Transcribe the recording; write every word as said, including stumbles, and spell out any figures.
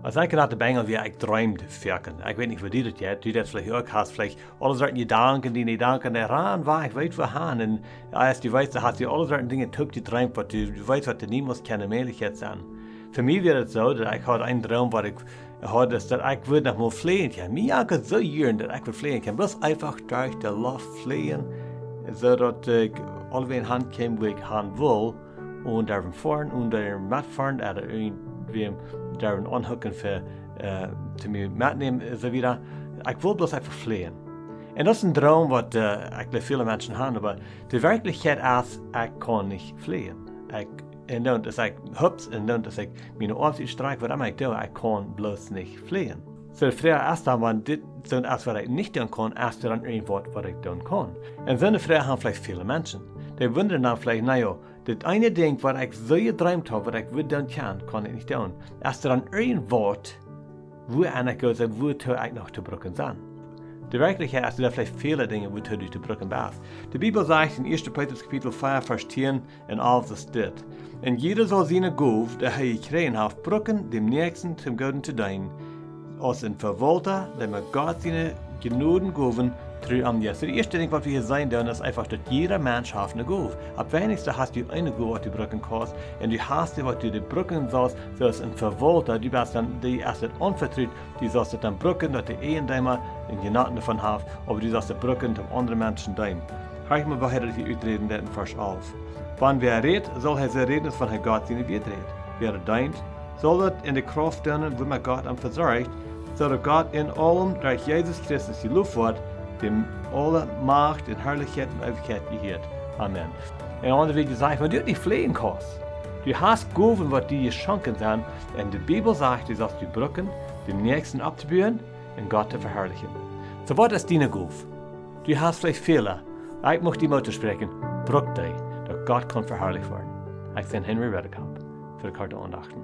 Aus ekj noch een Bengel wia, ekj dreemd foaken. Ekj weet nich, woo die daut jeit. Du daut veleicht uk hast, veleicht aule Sorten Jedanken, dee Jedanken, dee rannen wajch, ekj weet wua han. Un jo, aus du weetst, dan hast du aule Sorten Dinja toop jedreemt, waut du, du weetst, waut doa niemols kjeene Mäajlichkjeit sent. Fa mie wia daut soo, daut ekj haud eenen Droom, waut ekj haud, es daut ekj wudd noch mol fleajen kjennen. Mie jankad soo jieren, daut ekj wudd fleajen kjennen. Bloos eefach derch de Loft fleajen, soo daut ekj aulawäajen han kjeem, wua ekj han wull. Un doa foaren, un doa metfoaren, ooda irjentwäm doa aunhucken fa, äh, to mie metnämen, un soo wieda. Ekj wull bloos eefach fleajen. Un daut es een Droom, waut, äh, ekj jleew, väle Menschen han, oba de Werkjlichkjeit es, ekj kaun nich fleajen. Ekj, un dan es ekj hups, un dan es ekj miene Oarms utstrakj, waut emma ekj doo, ekj kaun bloos nich fleajen. Soo, de Froag es dan, wan dit soo es, waut ekj nich doonen kaun, es doa dan irjentwaut, waut ekj doonen kaun? Un soone Froag han veleicht väle Menschen. Dee wundren dan veleicht, na jo, daut eene Dinkj, waut ekj soo jedreemd haud, waut ekj wudd doonen kjennen, kaun ekj nich doonen. Es doa dan irjentwaut, wua ekj goot sie, wuatoo ekj noch to brucken sie? De Werkjlichkjeit es, daut veleicht väle Dinja, wuatoo du to brucken best. De Bibel sajcht en Ieeschte Petrus Kapitel vea, Varsch tieen un alf es dit: Un jieda saul siene Gow, dee hee jekjräajen haft, brucken, däm Näakjsten toom Gooden to deenen, aus een Vewaulta, dee met Gott siene Jnodengowen tru aunjeit. Daut ieeschte Dinkj, waut wie hia seenen doonen, es eefach, daut jieda Mensch haft eene Gow. Opp weinichste hast du eene Gow, waut du brucken kaust, un du hast dee, waut du dee brucken saust, soo aus een Vewaulta, du best dan, dee es daut aunvetrut, du saust daut dan brucken, daut de Eejendeema een Jenuat doavon haft, oba du saust daut brucken, om aundre Menschen to deenen. Horch mol, woo hee daut hia uträden deit en Varsch alf. Wan wäa rät, saul hee soo räden, aus wan hee Gott sien Wuat rät. Wäa deent, saul daut en de Krauft doonen, wuamet Gott am vesorcht, soo daut Gott en aulem derch Jesus Christus jelowt woat, däm aule Macht un Harlichkjeit un Eewichkjeit jehieet. Amen. En aundre Wieed jesajcht, wan du nich fleajen kaust, du hast Gowen, waut die jeschonken sent, un de Bibel sajcht, du saust dee brucken, däm Näakjsten opptobuen un Gott to veharlichen. Soo, waut es diene Gow? Du hast veleicht väle. Ekj mucht die Moot toospräakjen, bruck dee, daut Gott kaun veharlicht woaren. Ekj sie Henry Redekop fa de Korte Aundachten.